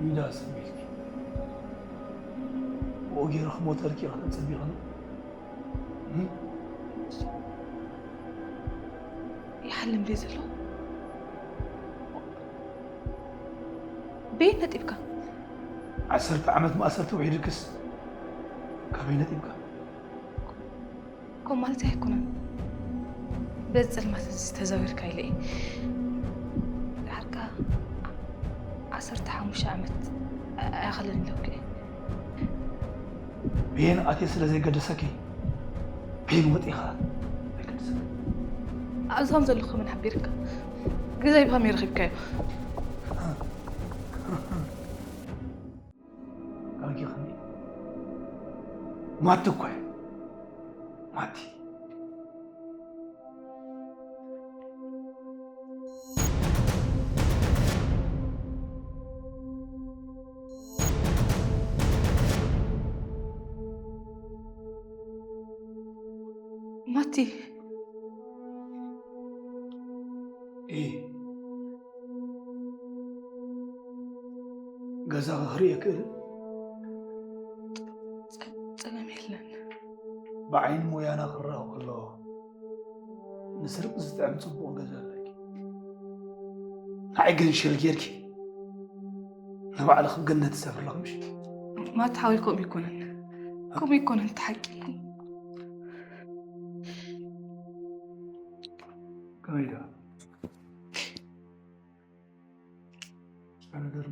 ኢዳ ሰሚልኪ ብኡ ገይርኪ ሞተልኪ ኢኺ ተጸቢቕኒ። ይሓልም ድዩ ዘሎ? በየን ነጢብካ? ዓሰርተ ዓመት ማእሰርቲ ውሒድክስ ካበይ ነጢብካ? ከምኡ ማለተይ ኣይኮነን። በዚ ጸልማት እዚ ተዛዊርካ ኢለ እየ። ድሓርካ ዓሰርተ ሓሙሽተ ዓመት ኣይኣኸለን ኢለኩ እየ። በየን ኣትየ ስለ ዘይገደሰኪ በየን ወፂኻ ኣይገደሰኪ። ኣብዚ ከም ዘለኹ ከመን ሓቢርካ? ገዛይ ብኸመይ ረኺብካዮ? ኣጊኽኒ ማቲ እኮ እየ። ማቲ ማቲ ኢ ገዛኻ ክርኢ ክእል ጸ- ጸገም የለን። ብዓይኒ ሞያና ክረኣ ከሎ ንስርቂ ዝጥዕም ጽቡቕ ገዛ ኣለኪ። ንዓይ ግን ሽል ጌርኪ ንባዕልኺ ገነት ትሰፍርለኺ ምሽ ማቲ ሓወይ ከምኡ ይኮነን፣ ከምኡ ይኮነን፣ እቲ ሓቂ። ከመይ ደኣ ኣነገር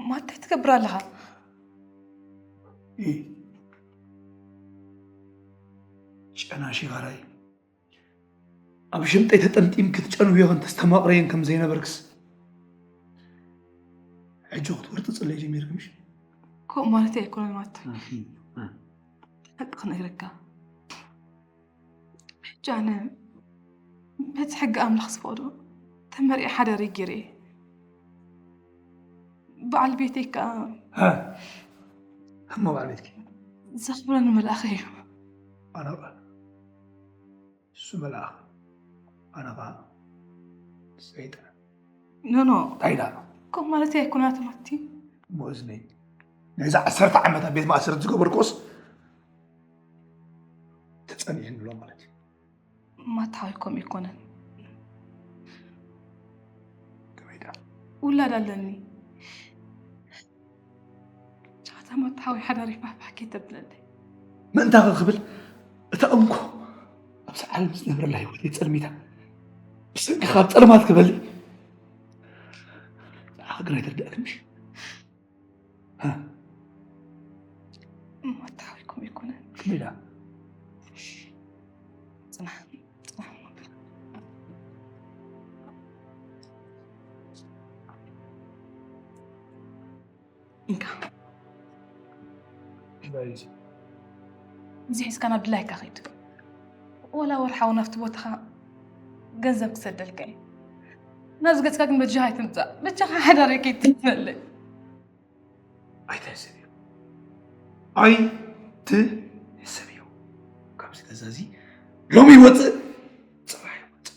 ማቲ ትገብር ኣለኻ? ኢ ጨና ሽጋራይ ኣብ ሽምጠይ ተጠምጢም ክትጨንውዮን ተስተማቕረየን ከም ዘይነበርክስ ሕጂ ክትወርጥጽለይ ጀሚርክ ምሽ? ከምኡ ማለት ኣይኮነን ማቲ። ሓቂ ክነግረካ፣ ሕጂ ኣነ በቲ ሕጊ ኣምላኽ ዝፈቕዶ ተመሪዐ ሓዳር ገይረ እየ። በዓል ቤተይ ከኣ ሃ፣ እሞ በዓል ቤትኪ ዘኽብረኒ መልኣኸ እዩ። ኣነ ኸኣ እሱ መልኣኽ ኣነ ኸኣ ሰይጣን። ኖኖ እንታይ ኢላ? ከምኡ ማለት ኣይኮናት ማቲ። እሞ እዝነይ ነዚ ዓሰርተ ዓመት ኣብ ቤት ማእሰርቲ ዝገበርክዎስ ተጸኒሕኒ ኣሎ ማለት እዩ። ማቲ ሓወይ ከምኡ ኣይኮነን። ከመይ ደኣ? ውላድ ኣለኒ። ቻታ ማቲ ሓወይ ሓዳር ይፋሕፋሕ ከይተብለለይ። ምእንታኺ ክብል እታ እንኮ ኣብዚ ዓለም ዝነብረላ ህይወተይ ጸልሚታ ብሰንኪ ካብ ጸልማት ክበሊ ንዓኺ ግን ኣይተርድኣክን ምሽ? ሃ? ማቲ ሓወይ ከምኡ ኣይኮነን። ከመይ ደኣ? ጽናሕ፣ ጽናሕ። እንካ። እንታይ እዩ እዚ? እዚ ሒዝካ ናብ ድላይካ ኺድ። ወላ ወርሓዊ ናብቲ ቦታኻ ገንዘብ ክሰደልካ እዩ። ናብዚ ገጽካ ግን በጃኻ ኣይትምጻእ። በጃኻ ሓዳረይ ከይትበልዕ። ኣይትሕሰብዮ። ኣይትሕሰብዮ። ካብዚ ገዛ እዚ ሎሚ ይወጽእ፣ ጽባሕ ይወጽእ።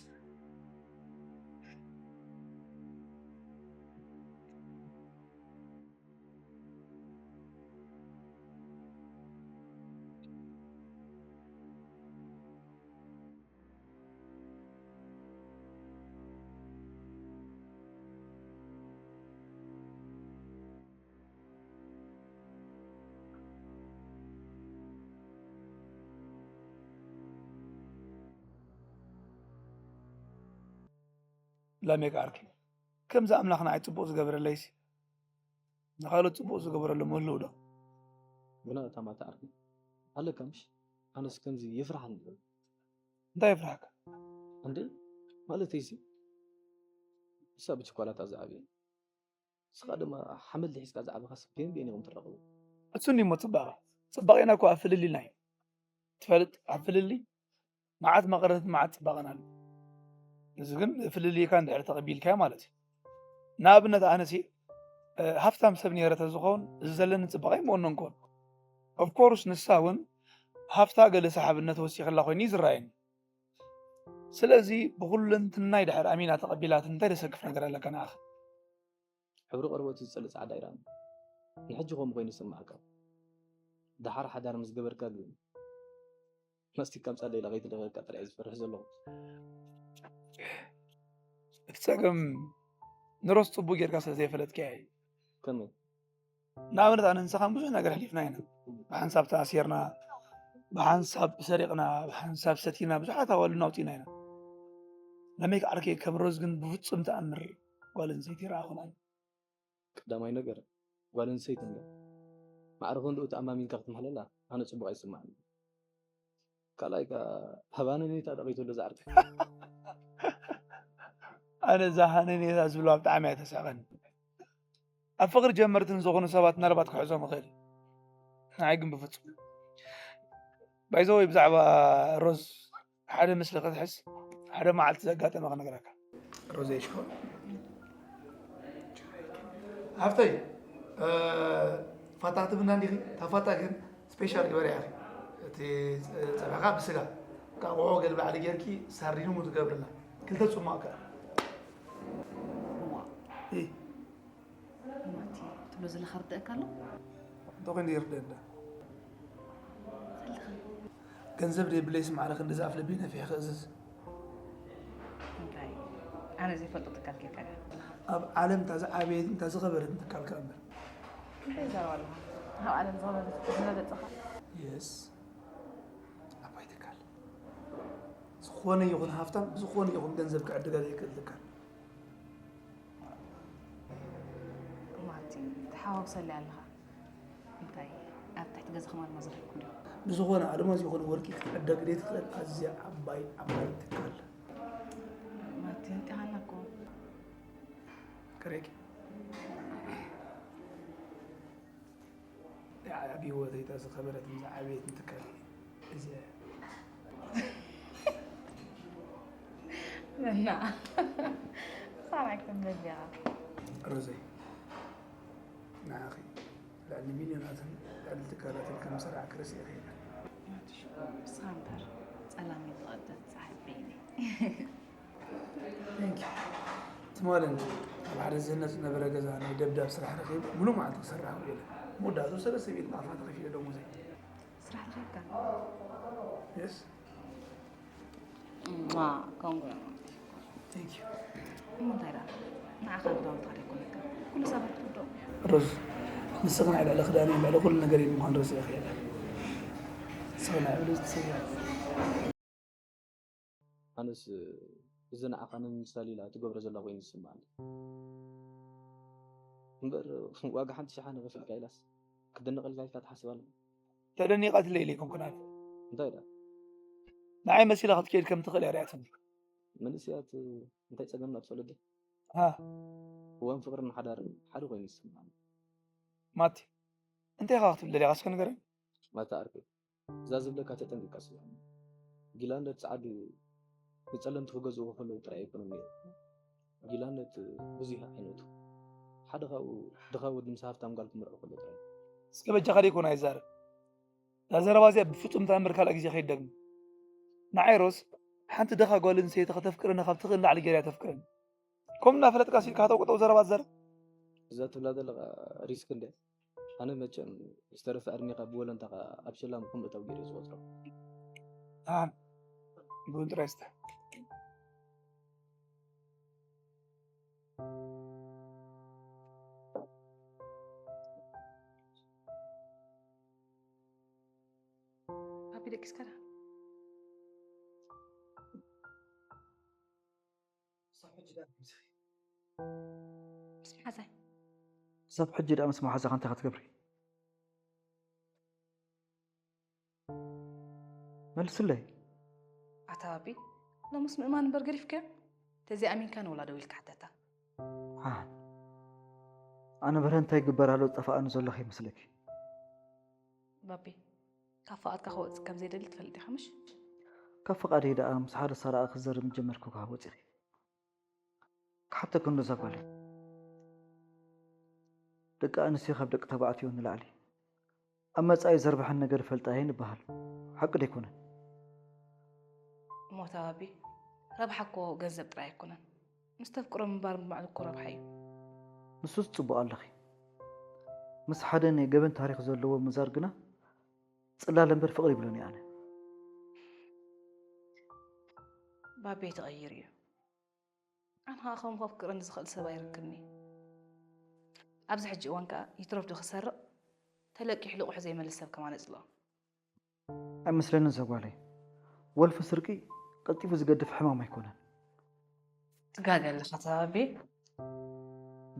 ላሜክ ዓርከይ፣ ከምዚ ኣምላኽ ንዓይ ጽቡቕ ዝገበረለይሲ ንኻልኦት ጽቡቕ ዝገበረሎም ምህልው ዶ? ግና እታ ማታ ዓርከይ ኣለካ ምሽ? ኣነስ ከምዚ የፍርሓኒ እዩ። እንታይ የፍርሓካ? እንዴ ማለተይሲ ንሳ ብችኳላታ ዝዓበየ ንስኻ ድማ ሓመድ ልሒዝካ ዝዓበኻስ በየን በየን ኢኹም ትራኸቡ? እሱ እንዲሞ ጽባቐ። ጽባቐና እኮ ኣብ ፍልልይና እዩ። ትፈልጥ ኣብ ፍልልይ መዓት መቐረትን መዓት ጽባቐን ኣሎ። እዚ ግን ፍልልይካ እንድሕር ተቐቢልካዮ ማለት እዩ። ንኣብነት ኣነሲ ሃፍታም ሰብ ነይረ ተዝኸውን እዚ ዘለኒ ጽባቐ ይምወኖ እንኮን። ኦፍኮርስ ንሳ እውን ሃፍታ ገለ ሰሓብነት ወሲኽላ ኮይኑ እዩ ዝረኣየኒ። ስለዚ ብኹለንትናይ ድሕር ኣሚና ተቐቢላት እንታይ ደሰክፍ ነገር ኣለካ ንኣኸ? ሕብሪ ቆርበቱ ዝጸልእ ጻዕዳ ይረኣኒ። ንሕጂ ከምኡ ኮይኑ ይስምዓካ። ደሓር ሓዳር ምስ ገበርካ ግን ማስቲካ ኣምጻለይ ኢለ ከይትልእኸካ ጥራይ እየ ዝፈርሕ ዘለኹ። እቲ ጸገም ንሮዝ ጽቡቅ ጌርካ ስለ ዘይፈለጥካያ እዩ። ከመይ? ንኣብነት ኣነ ንስኻን ብዙሕ ነገር ኣሕሊፍና ኢና። ብሓንሳብ ተኣሲርና፣ ብሓንሳብ ሰሪቕና፣ ብሓንሳብ ሰቲና፣ ብዙሓት ኣዋልድና ኣውፂእና ኢና። ለመይ ከዓርከይ ከም ሮዝ ግን ብፍጹም ተኣምር ጓል ኣንስተይቲ ይረኣኹን ኣነ። ቀዳማይ ነገር ጓል ኣንስተይቲ እንዶ ማዕረ ክንድኡ ተኣማሚንካ ክትምሕለላ ኣነ ጽቡቕ ኣይስምዓኒ። ካልኣይ ከኣ ሃባነ ኔታ ደቒ ትብሎ ዝዓርኪ። ኣነ እዛ ሃነኔታ ዝብለዋ ብጣዕሚ እያ ተስሕቐኒ። ኣብ ፍቕሪ ጀመርቲ ንዝኾኑ ሰባት ምናልባት ክሕዞም ይኽእል እዩ። ንዓይ ግን ብፍጹም። ባይዘወይ ብዛዕባ ሮዝ ሓደ ምስሊ ክትሕዝ ሓደ መዓልቲ ዘጋጠመ ክነግረካ። ሮዘይ ሽኮር ሃፍተይ እ፣ ፋታ ክትብና እንዲኺ? እታ ፋታ ግን ስፔሻል ግበርያ ኢኺ። እቲ ጸ- ጸብሕኻ ብስጋ፣ እንቃቑሖ ገለ ባዕሊ ጌርኪ ሳርዲን እውን ትገብርልና። ክልተ ጽሟቕ ከኣ። እዋ እይ፣ ማቲ ትብሎ ዘለኻ ርደእካ ኣሎ። እንታይ ኮይኑ ይርደእ እንዳ? ፈልኻ ገንዘብ ደይብለይስ ማዕረ ክንዲ ዝኣፍ ልቢ ነፊሕ ክእዝዝ። እንታይ ኣነ ዘይፈልጦ ትካል ጌርካ ዲኻ ዘለኻ? ኣብ ዓለም እታ ዝዓበየትን እታ ዝኸበረትን ትካል ከኣ እምበር። እንታይ ይዛረብ ኣለኻ? ኣብ ዓለም ዝኸበረ ዝበለጸኻ? የስ፣ ዓባይ ትካል። ዝኾነ ይኹን ሃፍታም ብዝኾነ ይኹን ገንዘብ ክዕድጋ ዘይክእል ትካል። ማቲ ተሓዋውሰለይ ኣለኻ። እንታይ ኣብ ትሕቲ ገዛኹም ኣልማዝ ረኺብኩም ዲኹም? ብዝኾነ ኣልማዝ ይኹን ወርቂ ክትዕደግ ዘይትኽእል ኣዝያ ዓባይ ዓባይ ትካል። ማቲ እንጢኻና እኮ። ከረቂ ኣብ ህይወተይ እታ ዝኸበረትን ዝዓበየትን ትካል እዚኣ እያ። መና ሳራይ ክትንበል ዲኻ? ሮዘይ፣ ንዓኺ ልዕሊ ሚልዮናትን ልዕሊ ትካላትን ከም ዝሰርሓ ክርስእ ይኽእል። ንስኻ እምበር ጸላም እዩ ዝቐደድ ጸሓይ በይነይ። ትማልን ኣብ ሓደ ዝህነጽ ዝነበረ ገዛ ናይ ደብዳብ ስራሕ ረኺቡ ሙሉእ መዓልቲ ክሰርሕ ውዒለ። መወዳእትኡ ሰለስተ ሚእቲ ጣፋ ተኸፊለ ደሞዘይ። ስራሕ ረኺብካ? የስ። ማ ኮንግራ ቴንክ ዩ። እሞ እንታይ ደኣ ንዓኻ ክዳውንትኻ ደይኮነካ ኩሉ ሰባት ትውደኦም እዮም። ሮዝ፣ ንስኺ ናይ ልዕሊ ክዳነይ ልዕሊ ኩሉ ነገረይ ምዃን ርእሲ እየ ክኢለ። ንስኺ ናይ ብልጽቲ ሰብያ። ኣነስ እዚ ንዓኻ ንምምሳል ኢላ ትገብሮ ዘላ ኮይኑ ዝስምዓኒ። እምበር ዋጋ ሓንቲ ሸሓነ ከፊልካ ኢላስ ክድነቐልካ ኢልካ ትሓስብ ኣለኻ? ተደኒቓትለይ ኢለ ኣይኮንኩን ኣነ። እንታይ ደኣ? ንዓይ መሲላ ክትከይድ ከም ትኽእል እያ ሪኣትኒ። መንእሰያት እንታይ ጸገምና ትፈልጥ ዶ? ሃ፣ እዋን ፍቕርን ሓዳርን ሓደ ኮይኑ ይስምዓኒ። ማቲ፣ እንታይ ኢኻ ክትብል ደሊኻ እስከ ንገረኒ? ማታ ዓርከይ፣ እዛ ዝብለካ ተጠንቂቕካ ስምዓኒ። ጊላነት ጸዓዱ ንጸለምቲ ክገዝእዎ ከለዉ ጥራይ ኣይኮነን ነይሩ። ጊላነት ብዙሕ ዓይነቱ። ሓደ ካብኡ ድኻ ወዲ ምስ ሃፍታም ጓል ክምርዖ ከሎ ጥራይ። እስከ በጃኻ ደይኮነ ኣይዛረብ። እዛ ዘረባ እዚኣ ብፍጹም ተኣምር ካልእ ግዜ ከይትደግም። ንዓይ ሮዝ፣ ሓንቲ ድኻ ጓል ኣንስተይቲ ከተፍቅረኒ ካብ ትኽእል ንላዕሊ ገይራ እያ ተፍቅረኒ። ከምኡ እናፈለጥካ ሲልካ ሃጠው ቅጠው ዘረባ ትዛረብ? እዛ ትብላ ዘለኻ ሪስክ እንድያ። ኣነ መቸም ዝተረፈ ዕድሜኻ ብወለንታኻ ኣብ ሸላም ከም እታው ገይረ ዝቆጽሮ። ኣን ቡን ጥራይ ስተ። ፓፒ ደቂስካ ዳ? ምስ መሓዛይ። ክሳብ ሕጂ ደኣ ምስ መሓዛኻ እንታይ ክትገብሪ? መልስለይ። ኣታ ባቢ፣ ሎምስ ምእማን እምበር ገዲፍካዮ? ተዘይኣሚንካ ንወላ ደዊልካ ሕተታ። ሓን፣ ኣነ በረ እንታይ ይግበር ኣሎ ዝጠፋኣኒ ዘሎ ከይመስለኪ። ባቢ፣ ካብ ፍቓድካ ክወጽእ ከም ዘይደሊ ትፈልጥ ኢኻ ምሽ? ካብ ፍቓደይ ደኣ ምስ ሓደ ሰራቒ ክዘርብ ምጀመርኩ ካብ ወጺኺ። ክሓተኪ እንዶ እዛ ጓለይ። ደቂ ኣንስትዮ ካብ ደቂ ተባዕትዮ ንላዕሊ ኣብ መጻኢ ዘርብሐን ነገር ይፈልጣ እየን ይበሃል። ሓቂ ደይኮነን? እሞ ኣታ ባቢ፣ ረብሓ እኮ ገንዘብ ጥራይ ኣይኮነን። ምስ ተፍቅሮ ምንባር ባዕሉ እኮ ረብሓ እዩ። ንሱስ ጽቡቕ ኣለኺ። ምስ ሓደ ናይ ገበን ታሪኽ ዘለዎ ምዛር ግና ጽላለ እምበር ፍቕሪ ይብሎን እየ ኣነ። ባቤ ተቐይሩ እዩ። ኣነ ኸዓ ከምኡ ከፍቅረኒ ዝኽእል ሰብ ኣይረክብን እየ። ኣብዚ ሕጂ እዋን ከኣ ይትረፍ ዶ ክሰርቕ ተለቂሑ ልቑሑ ዘይመልስ ሰብ ከማን እጽልኦ። ኣይመስለንን እዛ ጓለይ። ወልፊ ስርቂ ቀልጢፉ ዝገድፍ ሕማም ኣይኮነን። ትጋገ ኣለኻ ተባቤ።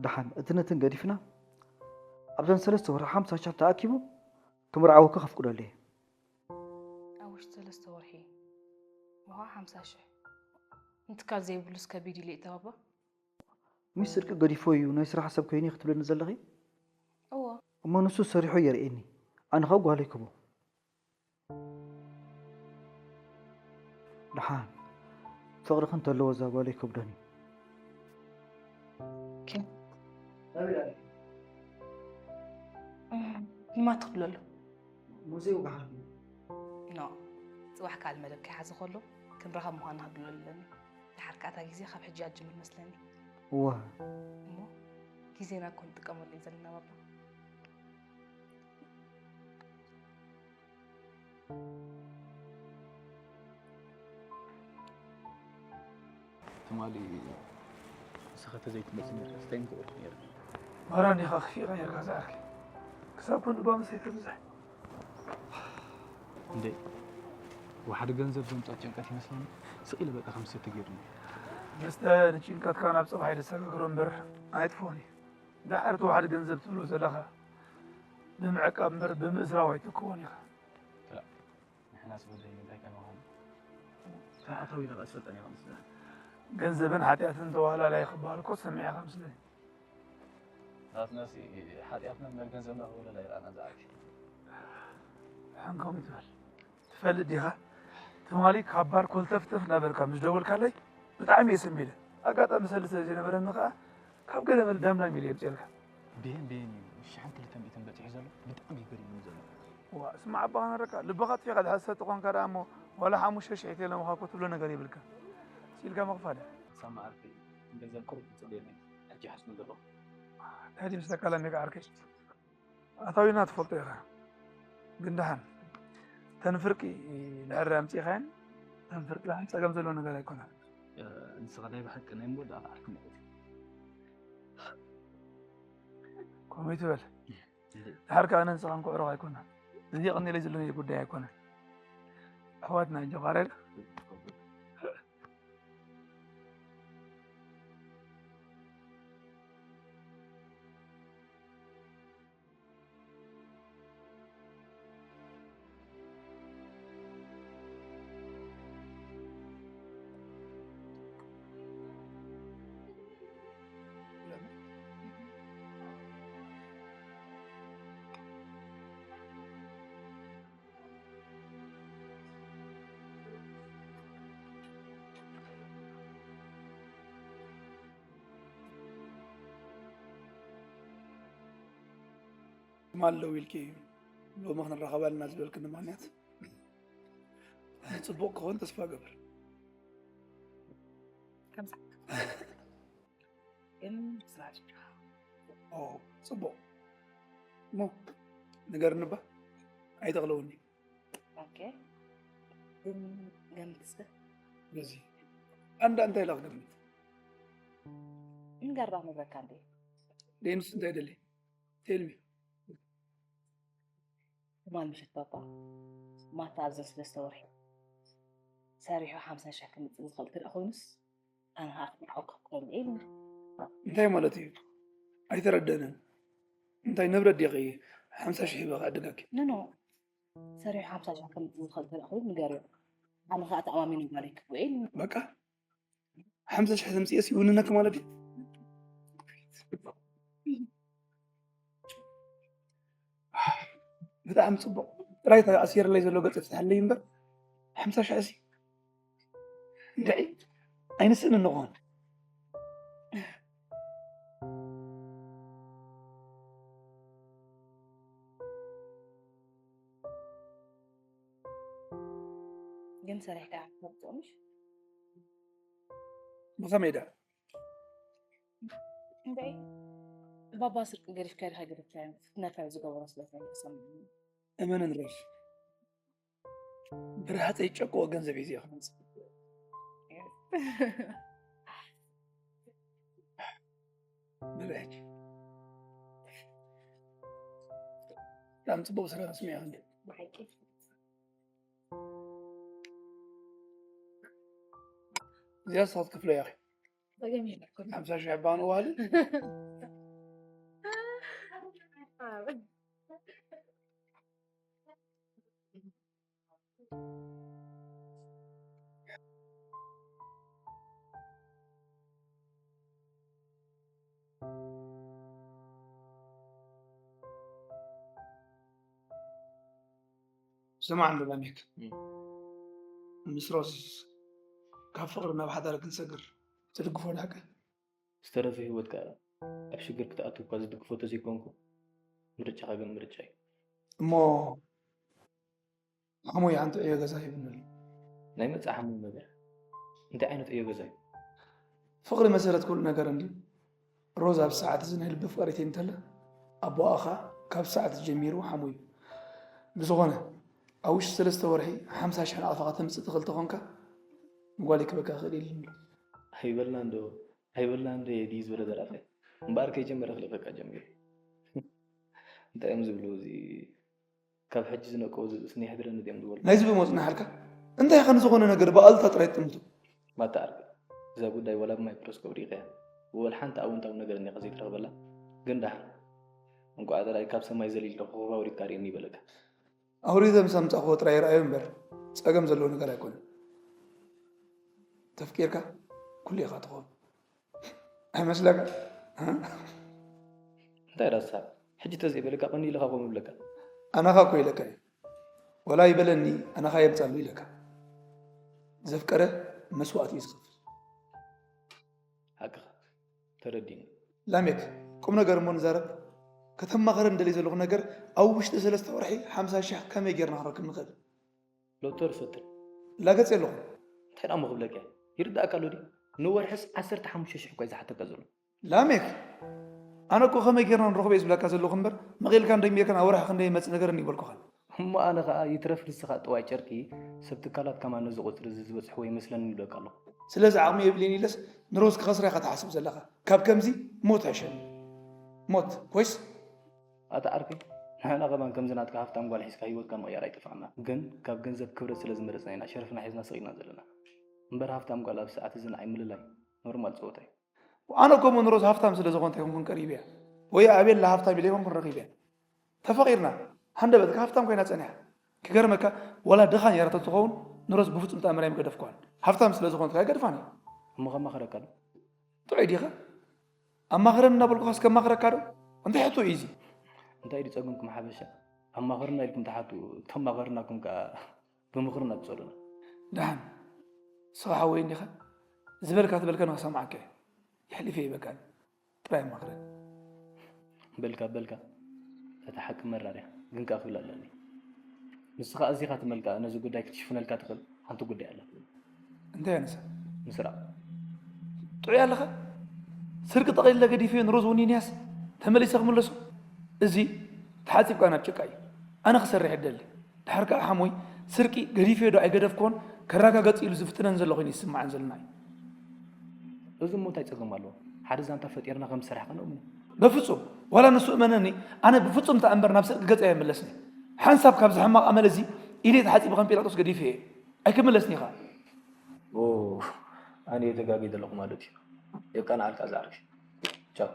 ደሓን እቲ ነትን ገዲፍና ኣብዘን ሰለስተ ወርሒ ሓምሳ ሽሕ ተኣኪቡ ክምርዓወኪ ከፍቅደሉ እየ። ኣብ ውሽጢ ሰለስተ ወርሒ ምዃ ሓምሳ ሽሕ ንትካል ዘይብሉስ ከቢድ ኢሉ እዩ ተባባ። ሚስ ስርቂ ገዲፎ እዩ ናይ ስራሕ ሰብ ኮይኑ ክትብለኒ ዘለኺ? እዎ። እሞ ንሱ ሰሪሑ የርእየኒ። ኣነ ኸ ጓለይ ክቦ። ደሓን ፍቕርኺ እንተለዎ እዛ ጓለይ ከብዶኒ። ንማ ትኽብለሉ? ሙዚየም በሓር ኖ፣ ጽባሕ ካልእ መደብ ከይሓዘ ከሎ ክንራኸብ ምዃንና ክብለሉ ኣለኒ። ድሓር ከኣ እታ ግዜ ካብ ሕጂ ኣጅምር መስለኒ። እዋ እሞ ግዜና እኮ ንጥቀመሉ ኢና ዘለና ባባ። ትማሊ ንስኻ ተዘይትመጽእ ነይርካ እንታይ ምገበርኩ ነይረ? ማራ እንዲኻ ክፊእኻ ነይርካ ዝኣርኪ ክሳብ ኮን ልባ መሰይ ተብዝሕ እንዴ ዋሕዲ ገንዘብ ዘምጻእ ጭንቀት ይመስለኒ ስቕ ኢለ በቃ ከም ዝሰቲ ገይሩኒ። መስተ ንጭንቀትካ ናብ ጽባሕ ይደሰጋግሮ እምበር ኣይጥፍኦን እዩ። ዳሕር እቲ ዋሕዲ ገንዘብ ትብሎ ዘለኻ ብምዕቃብ እምበር ብምእስራው ኣይትክቦን ኢኻ። ንሕናስ በደል እንታይ ከማኹም ተኣታዊና ቐስፈጠን ኢና ምስለ ገንዘብን ሓጢኣትን ተዋህላላይ ክበሃል እኮ ሰሚዕኻ ምስለኒ። ናትናሲ ሓጢኣትና እምበር ገንዘብና ክወለላ ይረኣና ዝዓርኪ። ሕንከም ይትበል ትፈልጥ ዲኻ? ትማሊ ካብ ባር ኮልተፍተፍ እናበልካ ምስ ደወልካለይ ብጣዕሚ እየ ሰንቢደ። ኣጋጣሚ ሰልዲ ስለ ዘይነበረኒ ከዓ ካብ ገለ መለ ዳምላም ኢለ የምፅኤልካ። ብሄን ብሄን እዩ ሽሕን ክልተ ሚእትን በፂሑ ዘሎ ብጣዕሚ እዩ ገሪሙኒ ዘሎ። ዋ ስማዕ ኣባኻ ነረካ ልብኻ ኣጥፊእካ ድሓር ዝሰጥ ተኾንካ ደኣ እሞ ዋላ ሓሙሽተ ሽሕ ኢለ ምዃ እኮ ትብሎ ነገር የብልካ። ስኢልካ ምኽፋል እያ። ሳማ ዓርከይ ንገንዘብ ቁሩብ ትጽልየለይ ሕጂ ይሓስቡ ኣለኹ። እንታይ ድዩ ምስለካ ላሜካ ዓርከይ? ኣታዊና ትፈልጦ ኢኻ። ግን ደሓን ተን ፍርቂ ድሕር ኣምጺእኻየን ተን ፍርቂ ደሓን ጸገም ዘለዎ ነገር ኣይኮነን። ንስኻ ናይ ብሓቂ ናይ ምወዳእታ ዓርኪ ማለት እዩ። ከምኡ ይትበል። ድሓር ከኣ ኣነ ንስኻን ክዕሩኽ ኣይኮናን። እዚ የቐንየለይ ዘሎ ናይ ጉዳይ ኣይኮነን። ኣሕዋትና እንጂ ቃሬል ትማሊ ደዊልኪ ሎሚ ክንራኸብ ኣለና ዝበልክኒ ምኽንያት ጽቡቕ ክኸውን ተስፋ እገብር። ከምሳ ግን ስራሕ ኦ ጽቡቕ እሞ ንገርኒ እባ ኣይተቕልውኒ። ኦኬ ግን ገምት እስከ። በዚ ኣንዳ እንታይ ኢላ ክገምት? ንገራ ንብረካ እንዴ ደይኑስ እንታይ ደሊ? ቴልሚ ትማል ምሸት ባባ ማታ ኣብዘን ሰለስተ ወርሒ ሰሪሑ ሓምሳ ሽሕ ክምፅእ ዝኽእል እንተ ደኣ ኮይኑስ ኣነ ከዓ ክምርዓወካ ክኾን እየ ኢሉኒ። እንታይ ማለት እዩ? ኣይተረደንን። እንታይ ንብረት ዲኺ ሓምሳ ሽሕ ሂበ ክዕድገኪ? ኖኖ ሰሪሑ ሓምሳ ሽሕ ክምፅእ ዝኽእል እንተ ደኣ ኮይኑ ንገርዮ። ኣነ ከዓ ተኣማሚነ ጓለይ ክህቦ እየ ኢሉኒ። በቃ ሓምሳ ሽሕ ተምፅኤስ ይውንነኪ ማለት ድዩ? ብጣዕሚ ፅቡቕ። ጥራይ እቲ ኣሲርለይ ዘሎ ገፅ ፍትሓለይ እምበር ሓምሳ ሽሕ ሲ እንድዒ ኣይንስእን እንኾን። ግን ሰሪሕካ ክትፈልጦ ምሽ? ብኸመይ ደኣ? እንታይ? ባባ ስርቂ ገዲፍካ ዲኻ ገዲፍካዮ? ፍትነካ እዩ ዝገበሮ ስለ ተሰምዐኒ። እመንን ሬፍ፣ ብርሃፀይ ጨቆ ገንዘብ ሒዘ ክመፅእ። ብልሕጂ፣ ብጣዕሚ ፅቡቅ ስራሕ ስሚዕኽኒ። ብሓቂ። እዚኣ ንስኻ ትከፍለያ ኢኺ። ጸገም የለን። ሓምሳ ሺሕ እባ ንዋል። ስማዕ እንዶ ላሜክ፣ እም። ምስ ሮዝ ካብ ፍቕሪ ናብ ሓዳር ክንሰግር ትድግፎ ዶ ሓቀይ? ዝተረፈ ህይወትካ ኣብ ሽግር ክትኣቱ እኳ ዝድግፎ ተዘይኮንኩ፣ ምርጫኻ ግን ምርጫ እዩ። እሞ ሓሙይ ሓንቲ ዕዮ ገዛ ሂብኒ ኣሎ። ናይ መጻኢ ሓሙይ መበል? እንታይ ዓይነት ዕዮ ገዛ እዩ? ፍቕሪ መሰረት ኩሉ ነገር እንድዩ። ሮዝ ኣብ ሰዓት እዚ ናይ ልቢ ፍቕሪተይ እንተላ፣ ኣቦኣ ኸኣ ካብ ሰዓት ጀሚሩ ሓሙይ እዩ። ብዝኾነ፣ ኣብ ውሽጢ ሰለስተ ወርሒ ሓምሳ ሽሕ ናቕፋ ከተምጽእ ትኽእል ተኾንካ፣ ንጓለይ ክበካ ክእል ኢሉኒ። ኣይበልና እንዶ፣ ኣይበልና እንዶ ድዩ ዝበለ ደራፋይ? እምበኣር ከይጀመረ ክልእኸካ ጀሚሩ። እንታይ እዮም ዝብሉ እዚ ካብ ሕጂ ዝነቀው ዝብእስ ንየሕድረኒ ድዮም ዝበሉ? ናይዚ ብሞጽና ሓልካ እንታይ ኸ ንዝኾነ ነገር ብኣሉታ ጥራይ ትጥምቱ? ማታ ዓርቢ እዛ ጉዳይ ወላ ብማይክሮስኮፕ ርኢኻያ? ወላ ሓንቲ ኣወንታዊ ነገር እኒኻ ዘይትረኽበላ? ግን ደሓን። እንቋዕ ጥራይ ካብ ሰማይ ዘሊልካ ኮኸብ ኣውሪድካ ርእየኒ ይበለካ። ኣውሪደ ምስ ኣምጻእክዎ ጥራይ ይርኣዮ እምበር ጸገም ዘለዎ ነገር ኣይኮነን። ተፍቂርካ ኩሉ ኢኻ ትኸውን። ኣይመስለካ? እንታይ ዳሳ? ሕጂ ተዘይበለካ ቀኒ ኢለካ ኮም ይብለካ። ኣናኻ እኮ ኢለካ እዩ። ወላ ይበለኒ ኣናኻ የምጻሉ ኢለካ። ዘፍቀረ መስዋእቲ እዩ ዝኸፍል። ሓቅኻ። ተረዲኒ። ላሜክ፣ ቁም ነገር እሞ ንዛረብ። ከተማኸረ እንደልይ ዘለኹ ነገር ኣብ ውሽጢ ሰለስተ ወርሒ ሓምሳ ሽሕ ከመይ ጌርና ክንረክብ ንኽእል? ሎተሪ ፈትን። ላገጽ የለኹም። እንታይ ደኣ እሞ ክብለካ እየ? ይርድኣካ ኣሎ ድዩ? ንወርሕስ ዓሰርተ ሓሙሽተ ሽሕ እኳ እዩ ዝሓተካ ዘሎ። ላሜክ፣ ኣነ እኮ ከመይ ጌርና ንረኽቦ እየ ዝብለካ ዘለኹ እምበር፣ መቒልካን ደሚርካን ኣብ ወርሒ ክንደይ ይመጽእ ነገርኒ ይበልኩኻን። እሞ ኣነ ኸኣ ይትረፍ ንስኻ ጥዋይ ጨርቂ፣ ሰብ ትካላት ከማን ነዚ ቁጽሪ እዚ ዝበጽሕዎ ይመስለኒ ይብለካ ኣለኹ። ስለዚ ዓቕሚ የብልን ኢለስ ንሮዝ ክኸስራ ኢኻ ትሓስብ ዘለኻ። ካብ ከምዚ ሞት ሕሸኒ። ሞት፣ ኮይስ? ኣታ ዓርከይ፣ ንሕና ከማን ከምዚ ናትካ ሃፍታም ጓል ሒዝካ ህይወትካ ምቕያር ኣይጠፍኣና። ግን ካብ ገንዘብ ክብረት ስለ ዝመረጽና ኢና ሸርፍና ሒዝና ስቕ ኢልና ዘለና። እምበር ሃፍታም ጓል ኣብ ሰዓት እዚ ንዓይ ምልላይ ኖርማል ጸወታ እዩ። ኣነ እኮ እሞ ንሮዝ ሃፍታም ስለ ዝኾንት ኣይኮንኩን ቀሪበያ። ወይ ኣቤላ ሃፍታም ኢለ ኣይኮንኩን ረኺበያ። ተፋቒርና፣ ሃንደበትካ ሃፍታም ኮይና ጸኒሓ። ክገርመካ፣ ወላ ድኻ ነይራ ተትኸውን፣ ንሮዝ ብፍጹም ተኣምር ኣይምገደፍኩዋን። ሃፍታም ስለ ዝኾንት ከኣ ኣይገድፋን እየ። እሞ ከማኽረካ ዶ? ጥዑይ ዲኻ? ኣማኽረኒ እናበልኩኻስ ከማኽረካ ዶ? እንታይ ሕቶ እዩ እዚ? እንታይ ድዩ ጸገምኩም ሓበሻ? ኣማኽርና ኢልኩም ትሓቱ፣ ተማኸርናኩም ከኣ ብምኽርና ትጸሉና። ደሓን፣ ንስኻ ሓወይ እንዲኻ? ዝበልካ ትበልካ ንኽሰምዓካ እየ። የሕሊፈ ይበቃኒ። ጥራይ ኣማኽረኒ። በልካ፣ በልካ። እታ ሓቂ መራር እያ፣ ግን ከኣ ክብል ኣለኒ። ንስኻ ኣዚኻ ትመልካ፣ ነዚ ጉዳይ ክትሽፍነልካ ትኽእል ሓንቲ ጉዳይ ኣላ። እንታይ እያ ንሳ? ምስራቕ። ጥዑይ ኣለኻ? ስርቂ ጠቕሊለ ገዲፈዮ ንሮዝ ወኒንያስ ተመሊሰ ክምለሶ? እዚ ተሓጺብካ ናብ ጭቃ እዩ። ኣነ ክሰርሕ እደሊ። ድሓር ከኣ ሓሞይ ስርቂ ገዲፈዮ ዶ ኣይገደፍክዎን ከረጋገጽ ኢሉ ዝፍትነን ዘሎ ኮይኑ ይስምዓን ዘሎና እዩ። እዚ እሞ እንታይ ጸገም ኣለዎ? ሓደ ዛንታ ፈጢርና ከም ዝሰራሕካ ንእምኖ። በፍጹም። ዋላ ንሱ እመነኒ፣ ኣነ ብፍጹም ተኣምር ናብ ስርቂ ገጸይ ኣይምለስን እየ። ሓንሳብ ካብዚ ሕማቕ ኣመል እዚ ኢደይ ተሓጺቡ ከም ጲላጦስ ገዲፈዮ እየ። ኣይክምለስን እየ ኸኣ። ኦ፣ ኣነ እየ ተጋግየ ዘለኹ ማለት እዩ። የቃንዓልካ ዝዓርከይ። ቻው።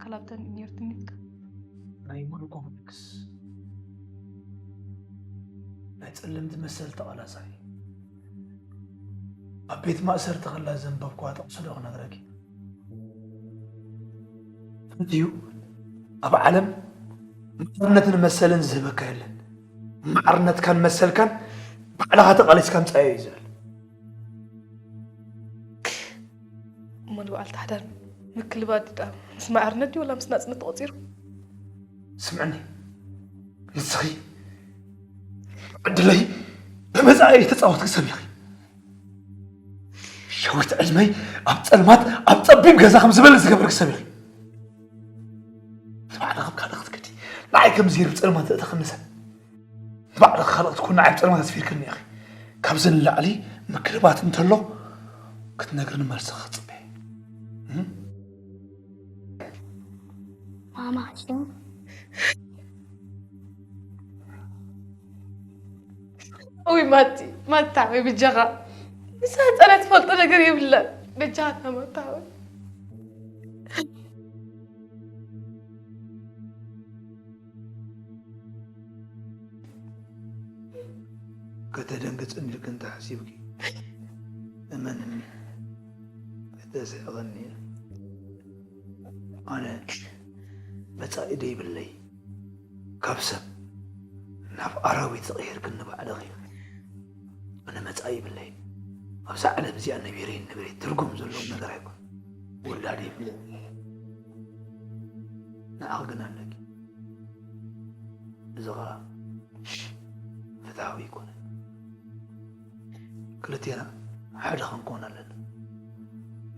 ተላብተን ነርትኒትካ ናይ ሙሉ ኮምፕሌክስ ናይ ጸለምቲ መሰል ተቓላሳይ ኣብ ቤት ማእሰርቲ ከላ ዘንበብኳ ጥቕሲ ዶ ክነግረኪ? ፍትዩ ኣብ ዓለም ማዕርነትን መሰልን ዝህበካ የለን። ማዕርነትካን መሰልካን ባዕልኻ ተቓሊስካ ምጻዮ እዩ ዝብል። እሞ ንበዓልቲ ሓዳር ምክልባጥ ዳ ምስ ማዕርነት ድዩ ወላ ምስ ናጽነት ተቖጺሩ? ስምዕኒ፣ ንስኺ ዕድለይ ብመጻኢ ተጻወትኪ ሰብ ኢኺ። ሸዊት ዕድመይ ኣብ ጸልማት ኣብ ጸቢብ ገዛ ከም ዝበል ዝገበርኪ ሰብ ኢኺ። ንባዕልኻ ኣብ ካልእ ክትከዲ ንዓይ ከም ዜር ብጸልማት ተእተኸኒ ሰብ ንባዕልኻ ካልእ ክትኮን ንዓይ ብጸልማት ኣስፊርክኒ ኢኺ። ካብዚ ንላዕሊ ምክልባት እንተሎ ክትነግርኒ መልስኻ ክጽበ እየ። ማማ እውይ ማቲ ማታ ወይ ብጃኻ ንሳ ህፃናት ትፈልጦ ነገር የብላን። በጃኻ ማታ ወይ ከተደንግጽኒ ኢልኪ እንተሓሲብኪ እመንኒ፣ ከተስሕቕኒ እየ። ኣነ መጻኢ ደይብለይ፣ ካብ ሰብ ናብ ኣራዊት ዝቐየርክኒ ባዕልኺ። ኣነ መጻኢ ይብለይ። ኣብዛ ዓለም እዚኣ ነቢረይ ንብረይ ትርጉም ዘለዎ ነገር ኣይኮን። ውላድ ይብለይ። ንዓኺ ግን ኣለኪ። እዚ ኸኣ ፍትሃዊ ኣይኮነን። ክልቴና ሓደ ክንኮን ኣለና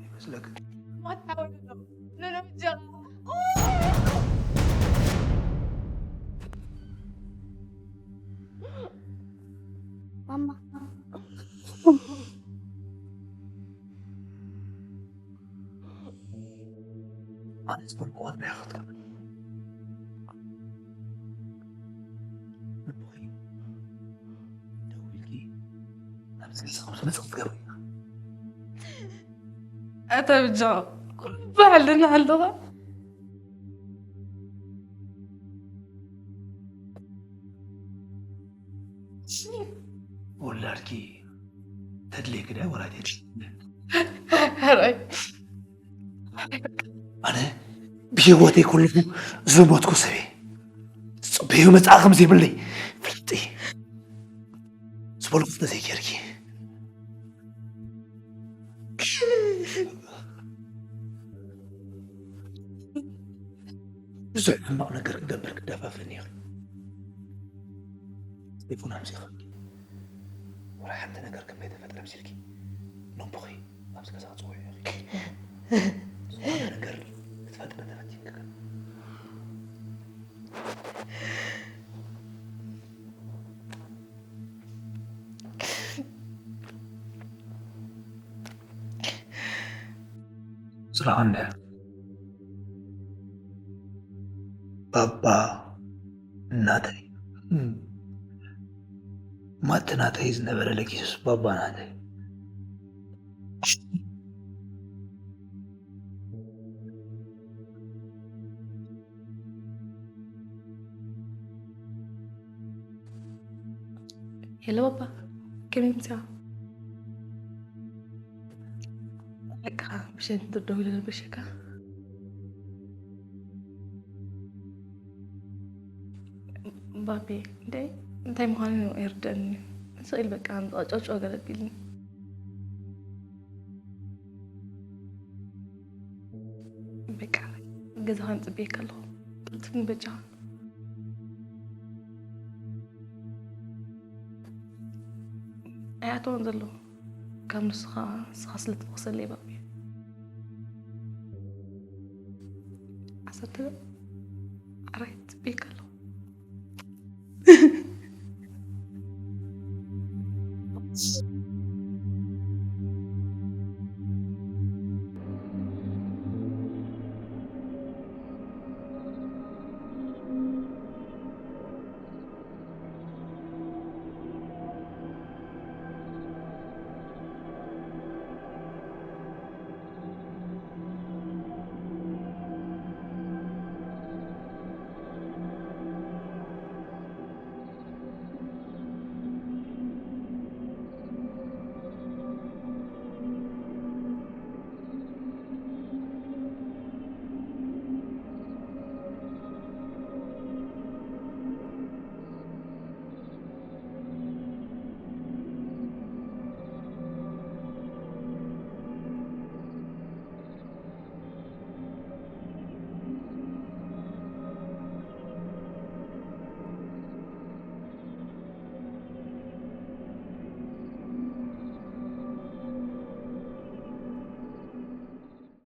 ይመስለክን? ማማ ኣነ ዝበልኩዋ ጥራይ ክትገብሪ። ልብኺ ደው ኢልኪ ናብዚ ገዛ ከም ዝመጽእ ክትገብሪ ኢኻ። ኣታ ብጃ ኩሉ በዓል ደና ኣለኻ። ወላድኪ ተድልየኪ ድያ ወላ ኣይተድልየኪ? ሕራይ ኣነ ብህይወተይ ከለኹ ዝሞትኩ ሰብ እየ። ዝፅበዮ መፅኣ ከም ዘይብለይ ፍልጥ እየ። ዝበልኩ እንተዘይጌርኪ ብዙሕ ሕማቕ ነገር ክገብር ክደፋፍእኒ ኢኺ። ቴሌፎን ኣምፂእኺ ወላ ሓንቲ ነገር ከም ዘይተፈጥረ ምሲልኪ ነቦኺ ኣብዚ ገዛ ክፅውዑ ኢኺ። ዝኾነ ነገር ክትፈጥሪ ተፈቲንኪ ግን ስራኻ እንድሕር ባባ ናተይ ማቲ ናተይ ዝነበረ ለጊሱስ ባባ ናተይ ሄሎ ባባ፣ ከመይ ምጽኣ? በቃ ብሸን ትደው ኢለ ንበሸካ። ባቢ፣ እንደ እንታይ ምዃኑ ኣይርደኣኒ። ስቕ ኢል በቃ ኣምጽኣ ጨውጨው ገለ ኣቢልኒ። በቃ ገዛኻ ንጽበየካ ኣለኹ። ቅልጥፍ ንበጃኻ። ኣይኣተወን ዘሎ ካብ ንስኻ ንስኻ ስለ ትበኽሰለይ ባቢ። ዓሰርተ ዓራት ጽበየካ ኣለኹ።